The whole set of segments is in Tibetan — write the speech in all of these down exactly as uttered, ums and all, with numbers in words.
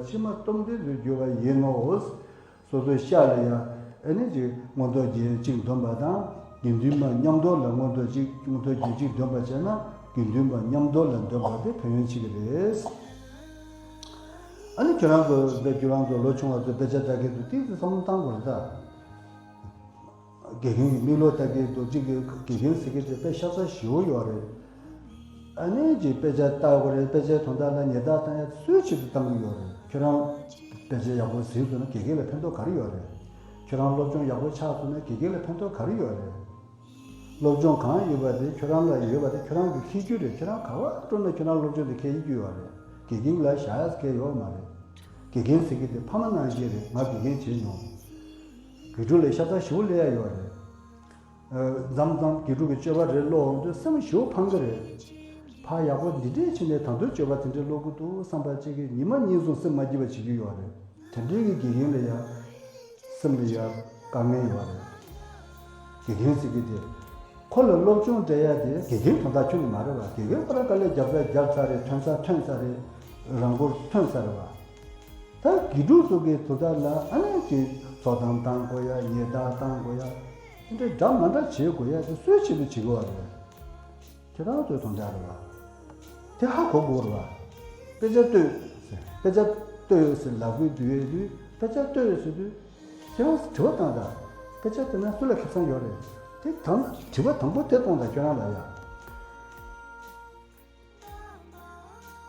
ཕྱི་མ་སྟོབས་ལྡན་དུ་འགྱུར་བ་ཡིན་ནོ། སོ་སོའི་ཤ་ལ་ཡང་ཨ་ནི་ཅིག་མངོན་རྟོགས་རྒྱན་གཅིག་འདོན་པ་དང་། དགེ་འདུན་པ་མཉམ་དུ་ལ་མངོན་རྟོགས་གཅིག་མངོན་རྟོགས་རྒྱན་གཅིག་འདོན་པ་བྱས་ན། དགེ་འདུན་པ་མཉམ་དུ་ལ་འདོན་པ་དེ་ཕན་ཡོན་ཆེ་གི་རེད། ཨ་ནི་ཁྱོད་རང་ཚོ་དཔེ་ཁྱོད་རང་ཚོ་ལོ་ཆུང་བ་ཚོས་དཔེ་ཆ་ལྟ་གི་འདུག་ཏིག་ཙམ་བསམ་བློ་བཏང་དགོས་རེད་ད། དགེ་རྒན་གྱི་མིག་ལོག་ལྟ་གི་འདུག་གཅིག་གི་དགེ་རྒན་ཟེར་གི་དེ་དཔེ་ཤ་ཚ་ཞེ་པོ་ཡོད་རེད། ཨ་ནི་ཅིག་དཔེ་ཆ་ལྟ་དགོས་རེད། དཔེ་ཆའི་དོན་དག་ལ་ཉེས་རྡུང་བཏང་ཡ་སུའི་ཆེད་དུ་བཏང་གི་ཡོད་རེད། ཁྱོད་རང་དཔེ་ཆ་ཡག་པོ་གཟིགས་སོང་ན་དགེ་རྒན་ལ་ཕན་ཐོགས་ག་རེ་ཡོད་རེད། ཁྱོད་རང་སློབ་སྦྱོང་ཡག་པོ་ཆགས་སོང་ན་དགེ་རྒན་ལ་ཕན་ཐོགས་ག་རེ་ཡོད་རེད། སློབ་སྦྱོང་གང་ཡོད་པ་དེ་ཁྱོད་རང་ལ་ཡོད་པ་དེ་ཁྱོད་རང་གིས་འཁྱེར་རྒྱུ་རེད། ཁྱོད་རང་ག་པར་འགྲོ་ན་ཁྱོད་རང་སློབ་སྦྱོང་དེ་འཁྱེར་རྒྱུ་ཡོད་རེད། དགེ་རྒན་ལ་བཞག་ཡ་སྐལ་ཡོད་མ་རེད། དགེ་རྒན་ཟེར་གི་དེ་ཕ་མ་ནང་བཞིན་རེད། ང་དགེ་རྒན་བྱས་མྱོང་། དགེ་ཕྲུག་ལ་ཤ་ཚ་ཞེ་པོ་ལས་ཡ་ཡོད་རེད། མཚམས་མཚམས་དགེ་ཕྲུག་གི་སྤྱོད་པ་རེ་ཀློག་འོང་དུས་སེམས་ཞེ་པོ་ཕངས་གི་རེད། ཕ་ཡག་པོ་འདི་འདྲས་བྱས་ནས་ད་དུང་སྤྱོད་པ་དེ་འདྲས་ཀློག་གི་འདུག་བསམ་པ་གཅིག་གིས་ཉི་མ་གཉིས་གསུམ་སེམས་མ་སྐྱིད་པ་བྱེད་ཀྱི་ཡོད་རེད། དེ་འདྲའི་གི་དགེ་རྒན་ལ་ཡ་སེམས་ལ་ཡ་དཀའ་ངལ་ཡོད་རེད། དགེ་རྒན་ཟེར་གི་དེ་ཁོ་ལ་སློབ་སྦྱོང་སྤྲད་ཡ་དེ་དགེ་རྒན་དོན་དག་ཁྱོན་ནས་མ་རེད་བ། དགེ་རྒན་ཁོ་རང་དཀའ་ལས་རྒྱབ་ས་རྒྱབ་ཚར་རེད། ཐོན་ས་ཐོན་ཚར་རེད། རང་མགོར་ཐོན་ཚར་རེད་བ། ད་དགེ་ཕྲུག་ཚོ་གི་དོན་དག་ལ་ཨ་ནི་ཅིག་ཚོགས་གཏམ་བཏང་དགོས་ཡ། ཉེས་རྡུང་བཏང་དགོས་ཡ། དེ་འདྲ་འདྲ་མ་འདྲ་བྱེད་དགོས་ཡ་དེ་སུའི་ཆེད་དུ་བྱེད་དགོས་བ་རེད། ཁྱེད་རང་ཚོའི་དོན་དག་རེད་བ། དེ་ཧ་གོ་དགོས་རེད་བ། དཔེ་ཆ་ལྟོས་ཟེར། དཔེ་ཆ་ལྟོས་ཟེར་ལབ་དགོས་དུས་ཡོད་དུས། དཔེ་ཆ་ལྟོས་ཟེར་དུས་ཁྱེད་རང་ཚོ་དྲི་བ་བཏང་དང་། དཔེ་ཆ་ལྟོས་ན་སུ་ལ་ཁེ་བཟང་ཡོད་རེད། དེ་དང་དྲི་བ་དང་པོ་དེ་གཏོང་དང་། ཁྱོད་རང་ལ་ཡ།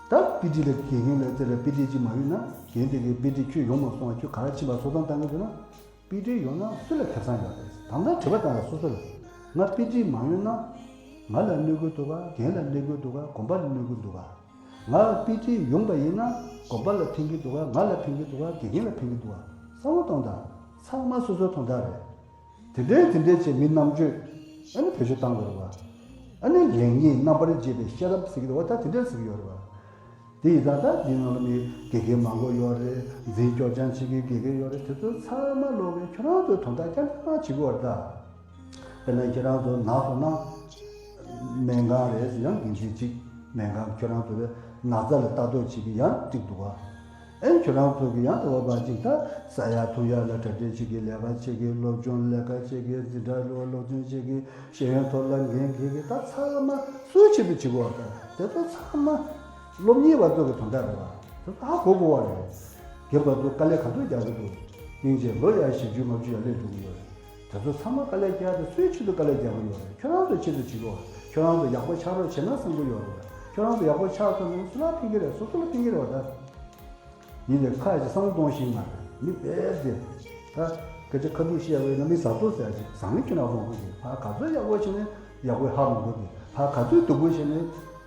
ད་དཔེ་ཁྲིད་ལ་དགེ་རྒན་ལ་དེ་ལ་དཔེ་ཁྲིད་ཅིག་མ་ཡོང་ན། རྒན་དེ་གིས་དཔེ་ཁྲིད་ཁྱོད་ཡོང་མ་སོང་བ། ཁྱོད་ག་རེ་ཕྱིན་པ་ཚོགས་གཏམ་བཏང་གི་འདུག་ན། དཔེ་ཁྲིད་ཡོང་ན་སུ་ལ་ཁེ་བཟང་ཡོད་རེད། ད་ལྟ་དྲི་བ་བཏང་ལ་སོ་སོ་ལ། ང་དཔེ་ཁྲིད་མ་ཡོང་ན་ང་ལ་གནོད་ཀྱི་འདུག་ག་རྒན་ལ་གནོད་ཀྱི་འདུག་ག་དགོན་པ་ལ་གནོད་ཀྱི་འདུག་ག་ང་དཔེ་ཁྲིད་ཡོང་པ་ཡིན་ན་དགོན་པ་ལ་ཕན་གྱི་འདུག་ག་ང་ལ་ཕན་གྱི་འདུག་ག་དགེ་རྒན་ལ་ཕན་གྱི་འདུག་ག་བསམ་བློ་གཏོང་དང་། ཚང་མ་སོ་སོའི་དོན་དག་རེད། དེ་འདྲའི་དེ་འདྲའི་བྱས་མི་རྣམ་དཔྱོད་ཨ་ནི་བེད་སྤྱོད་བཏང་དགོས་རེད་བ། ཨ་ནི་ལེགས་ཉེས་རྣམ་པར་འབྱེད་པའི་ཤེས་རབ་ཟེར་གྱི་འདུག་བ། ད་དེ་འདྲ་ཟེར་གྱི་ཡོད་རེད་བ། དེ་ཡིན་ཙང་ད་འདི་ནང་ལ་མི་དགེ་རྒན་མང་པོ་ཡོད་རེད། འཛིན་སྐྱོར་སྦྱང་བྱེད་ཀྱི་དགེ་རྒན་ཡོད་རེད། དེ་ཚོ་ཚང་མ་ལོག་གི་ཁྱོད་རང་ཚོའི་དོན་དག་རྐྱང་རྐྱང་བྱེད་དགོས་རེད་ད། དཔེར་ན་ཁྱེད་རང་ཚོ་ན་སོང་ན། སྨན་ཁང་རེད། ཡང་འགན་འཛིན་གཅིག་སྨན་ཁང་ཁྱོད་རང་ཚོ་བའི་ན་ཚ་ལ་ལྟ་རྟོག་བྱེད་ཀྱི་ཡང་གཅིག་འདུག་བ། ཨེ་ཁྱོད་རང་ཚོ་གི་ཡང་དེ་བ་བ་གཅིག་ད་ཟ་ཡ་འཐུང་ཡ་ལ་གྲ་སྒྲིག་བྱེད་ཀྱི། ལས་ཀ་བྱེད་ཀྱི། སློབ་སྦྱོང་ལས་ཀ་བྱེད་ཀྱི། འཛིན་གྲྭ་སློབ་སློབ་སྦྱོང་བྱེད་ཀྱི། ཤེས་ཡོན་ཐོག་ལ་འགན་འཁྱེར་གྱི། ད་ཚང་མ་སུའི་ཆེད་དུ་བྱེད་དགོས་བ། ད་དེ་ཚོ་ཚང་མ་སློབ་གཉེར་བ་ཚོ་གི་དོན་དག་རེད་བ། དེ་ཚོ་ཧ་གོ་དགོས་བ་རེད། རྒན་པ་ཚོ་དཀའ་ལས་ག་ཚོད་རྒྱག་གི་འདུག་སྙིང་རྗེ། ལོ་ཡ་བཞི་བཅུ་ལྔ་བཅུ་ཡར་སླེབས་འགྲོ་གི་ཡོད་རེད། དེ་ཚོ་ཚང་མ་དཀའ་ལས་རྒྱག་དེ་སུའི་ཆེད་དུ་དཀའ་ལས་རྒྱག་གི་ཡོད་རེད། ཁྱོད་རང་ཚོའི་ཆེད་དུ་བྱེད་དགོས། ཁྱོད་རང་ཚོ་ཡག་པོ་ཆགས་རོགས་བྱས་ན་བསམ་གི་ཡོད་རེད། ཁྱོད་རང་ཚོ་ཡག་པོ་ཆགས་སོང་ན་སུ་ལ་ཕན་གི་རེད། སོ་སོ་ལ་ཕན་གི་རེད་བ། ད་ཡིན་ནའི་ཁ་ཅིག་བསམ་བློ་གཏོང་ཤེས་མ་རེད། མི་དཔེ་དེ་ད་སྐད་ཆ་ཁ་ཐུག་བཤད་པ་ཡིན་ན། མི་བཟའ་ཚོ་ཟེར་ཡ་ཅིག་བཟང་ངན་ཁྱོད་རང་བཟང་པོ་གི། ཕ་ག་ཚོད་ཡག་པོ་བྱས་ནས་ཡག་པོ་ཧ་མ་གོ་གི། ཕ་ག་ཚོད་སྡུག་པོ་བྱས་ནས་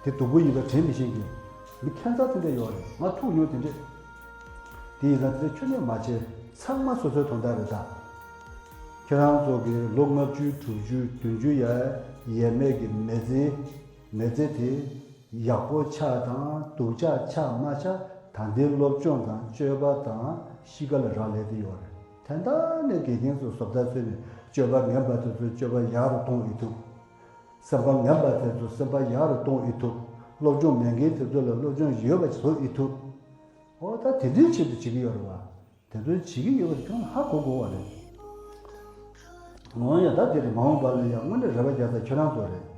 དེ་སྡུག་པོ་ཡིན་པ་དྲན་མི་ཤེས་གི། མི་ཁྱད་མཚར་དེ་འདྲ་ཡོད་རེད། ང་ཐུག་མྱོང་དེ་འདྲས། དེ་ཡིན་ཙང་དེ་ཁྱོན་ནས་མ་བྱེད། ཚང་མ་སོ་སོའི་དོན་དག་རེད་ད། ཁྱེད་རང་ཚོ་གི་ལོ་ལྔ་བཅུ་དྲུག་ཅུ་བདུན་ཅུ་ཡ་ཡས་མས་ཀྱི་མི་ཚེ། མི་ཚེ་དེ་ཡག་པོ་ཆགས་དང་སྡུག་ཆགས་ཆགས་མ་ཆགས། ད་ལྟའི་སློབ་སྦྱོང་དང་སྤྱོད་པ་དང་གཤིས་ཀ་ལ་རག་ལས་ཀྱི་ཡོད་རེད། དེ་འདྲ་ནས་དགེ་རྒན་ཚོས་བཟོ་ལྟ་བཟོས་ནས་སྤྱོད་པ་ངན་པ་དེ་ཚོའི་སྤྱོད་པ་ཡག་རུ་གཏོང་ཡི་ཐུབ། སེམས་པ་ངན་པ་དེ་ཚོའི་སེམས་པ་ཡག་རུ་གཏོང་ཡི་ཐུབ། སློབ་སྦྱོང་མེད་མཁན་དེ་ཚོ་ལ་སློབ་སྦྱོང་ཡོད་པ་བཟོ་ཡི་ཐུབ། འོ་ད་དེ་འདྲའི་ཆེད་དུ་བྱེད་ཀྱི་ཡོད་རེད་བ། དེ་ཚོའི་བྱེད་ཀྱི་ཡོད་པ་དེ་ཁྱོད་རང་ཧ་གོ་དགོས་བ་རེད། འོ་ཡ། ད་དེ་རེད། མ་འོངས་པ་ལ་ཡང་དངོས་གནས་རེ་བ་རྒྱག་ས་ཁྱོད་རང་ཚོ་རེད།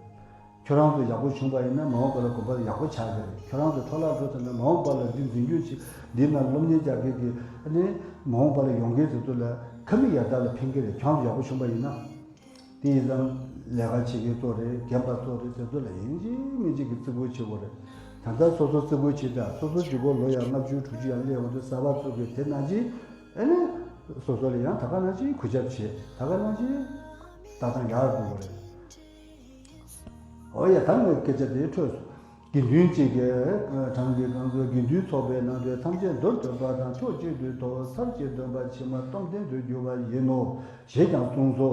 ཁྱོད་རང་ཚོ་ཡག་པོ་བྱུང་པ་ཡིན་ན་མ་འོངས་པ་ལ་དགོན་པ་ཡག་པོ་ཆགས་ཀྱི་རེད། ཁྱོད་རང་ཚོ་འཕྲོ་བརླག་འགྲོ་ཐུབ་ན་མ་འོངས་པ་ལ་འདི་འཛིན་སྐྱོང་བྱེད། འདི་ན་སློབ་གཉེར་རྒྱག་མཁན་གྱི་ཨ་ནི་མ་འོངས་པ་ལ་ཡོང་མཁན་དེ་ཚོ་ལ་ཁ་མིག་ཡར་ལྟ་ལ་ཕན་གྱི་རེད། ཁྱོད་རང་ཚོ་ཡག་པོ་བྱུང་པ་ཡིན་ན། དེ་ཡིན་ཙང་ལས་ཀ་བྱེད་མཁན་ཚོ་རེད། རྒན་པ་ཚོ་རེད། དེ་ཚོ་ལ་ཡིན་གཅིག་མིན་གཅིག་གི་བརྩི་བཀུར་བྱེད་དགོས་རེད། ད་ལྟ་སོ་སོ་བརྩི་བཀུར་བྱེད་ད། སོ་སོ་གཅིག་པོ་ལོ་ཡང་ལྔ་བཅུ་དྲུག་ཅུ་ཡང་སླེབས་འོང་དུས་གསར་པ་ཚོ་གིས་དེ་ནང་བཞིན་ཨ་ནི་སོ་སོ་ལ་ཡང་ད་ག་ནང་བཞིན་གུས་ཞབས་བྱེད། ད་ག་ནང་བཞིན་ལྟ་སྟངས་ཡག་རུ་འགྲོ་དགོས་རེད། འོ་ཡ། ད་ངས་སྐད་ཆ་དེ་འཕྲོས་སོང་། དགེ་འདུན་གཅིག་གིས་གྲངས་ཀྱི་གང་ཚོ་དགེ་འདུན་ཚོགས་པའི་ནང་དུ་ཐམས་ཅད་མདོར་བསྟན་པ་དང་ཕྱོགས་གཅིག་ཏུ་རྟོགས། ཚར་གཅིག་འདོན་པ་ཕྱི་མ་སྟོབས་ལྡན་དུ་འགྱུར་བ་ཡིན་ནོ། ཞེས་ཀྱང་གསུངས་སོ།